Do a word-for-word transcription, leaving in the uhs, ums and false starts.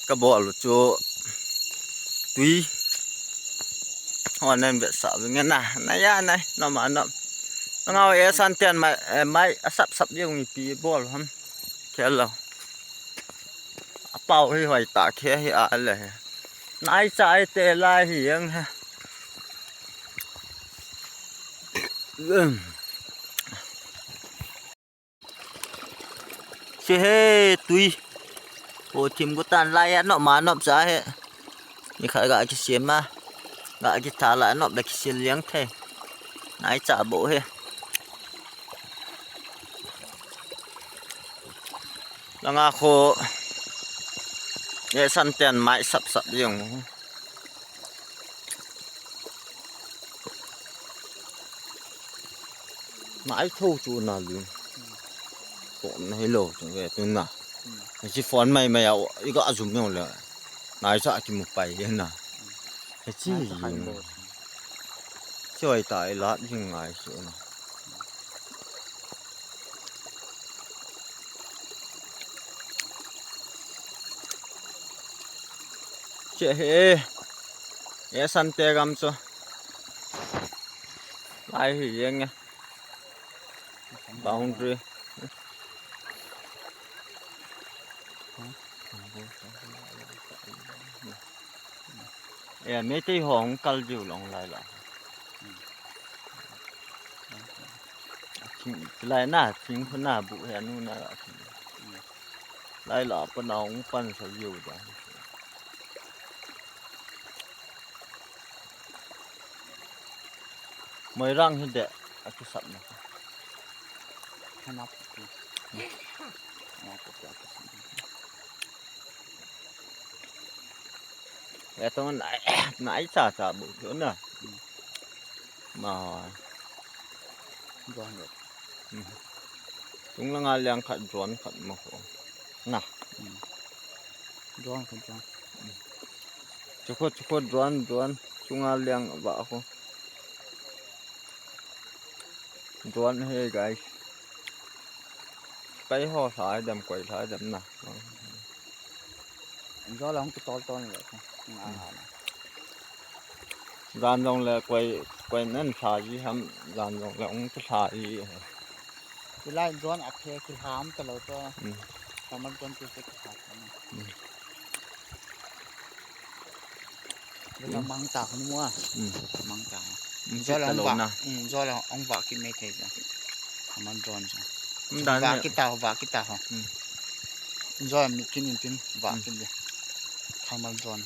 kabol u chu tui. Hon nen vetsah vinge na. Na ya nai, nom a nom. Ngau e san ten mai, eh, mai asap sap jong ipi bol ham. Khel lo. Apau hi hoi ta khe hi a le. Nai cha ai te lai hi jeng he. Che he tui. Ho thim gu tan lai a nom a nom cha he. Ni khat ga kisem a. Ga kitha la nom da kisil jeng thei. Nai cha bo he. Langa kho. E san ten mai sap sap jeng. Nai tho chu na lun. To na hi lo chu ve tu na. Chi phone mai mai a i ga zum jong le. Nai cha ki mu pai na. He chi. Nai cha hai bo. Choi ta i lat jing ngai su na. Che he. E san te gam chu. Lai hi jeng e. Boundary. E, Meitei ho hung kal jiu long lai la. Thing, lai na, thing khu na bu he nu na la thing. Lai la pa na hung pan sa jiu da. Moirang hi de, a kisap na. Hana puti. Hana puti a kisap na. Ya to na, na ai cha cha bu jo na. Ma. Drone lo. Tung langa liang khat drone khat ma ko. Na. Drone khat drone. Chukho chukho drone drone. Chunga liang ba ko. Drone he guys. Kai ho sai dam koi sai dam na. Enjoy la hung kitol tol le. Nga nga na. Jan jong le koi, koi nan sa ji ham, jan jong le hung kisa ji. Kilai drone a phe kilham ta lo to. Thamar drone tu se kilham. Mang ta hung mo a. Mang ta. Enjoy la hung ba. Enjoy la hung ba ki me thei ja. Thamar drone ja. Ba kita ho, ba kita ho. Enjoy mi kin in tin ba kin de. Thamar drone.